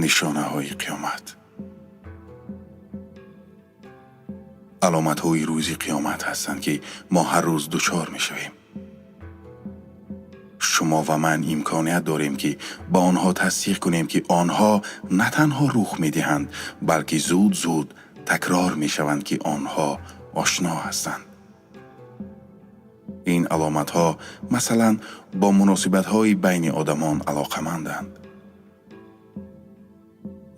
Нишонаҳои қиёмат. Аломатҳои рӯзи қиёмат ҳастанд, ки мо ҳар рӯз дучор мешавем. Шумо ва ман имконият дорем, ки ба онҳо тасдиқ кунем, ки онҳо на танҳо рух медиҳанд, балки зуд-зуд такрор мешаванд, ки онҳо ошно ҳастанд. Ин аломатҳо масалан бо муносибатҳои байни одамон алоқаманданд.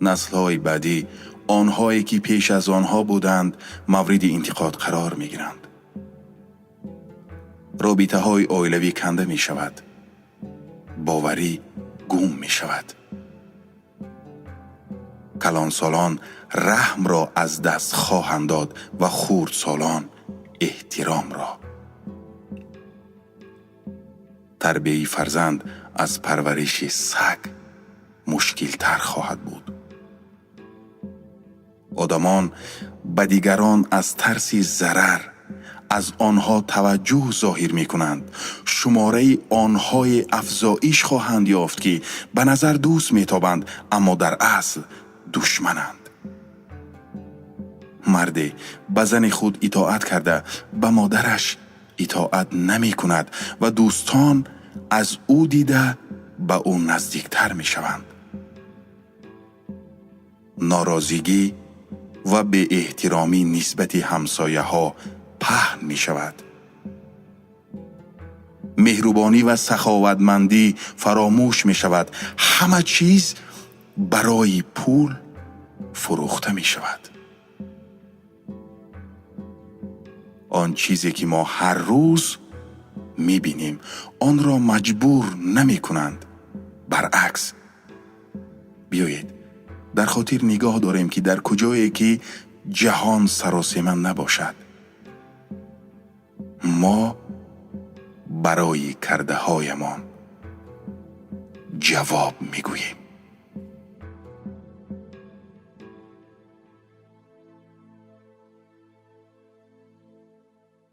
Наслҳои баъдӣ, онҳое ки пеш аз онҳо буданд, мавриди интиқод қарор мегиранд. Робитаҳои оилавӣ канда мешавад, боварӣ гум мешавад. Калонсолон раҳмро аз даст хоҳанд дод ва хурдсолон эҳтиромро. Тарбияи фарзанд аз парвариши саг мушкилтар хоҳад буд. Одамон ба дигарон аз тарси зарар аз онҳо таваҷҷӯҳ зоҳир мекунанд. Шумораи онҳое афзоиш хоҳанд ёфт, ки ба назар дӯст метобанд, аммо дар асл душмананд. Марде ба зани худ итоат карда, ба модараш итоат намекунад ва дӯстон аз ӯ дида ба ӯ наздиктар мешаванд. Норозигӣ ва беэҳтиромӣ нисбати ҳамсояҳо паҳн мешавад. Меҳрубонӣ ва саховатмандӣ фаромӯш мешавад. Ҳама чиз барои пул фурӯхта мешавад. Он чизе ки мо ҳар рӯз мебинем, онро маҷбур намекунанд. Баръакс, биёед дар хотир нигоҳ дорем, ки дар куҷое ки ҷаҳон саросема набошад, мо барои кардаҳоямон ҷавоб мегӯем.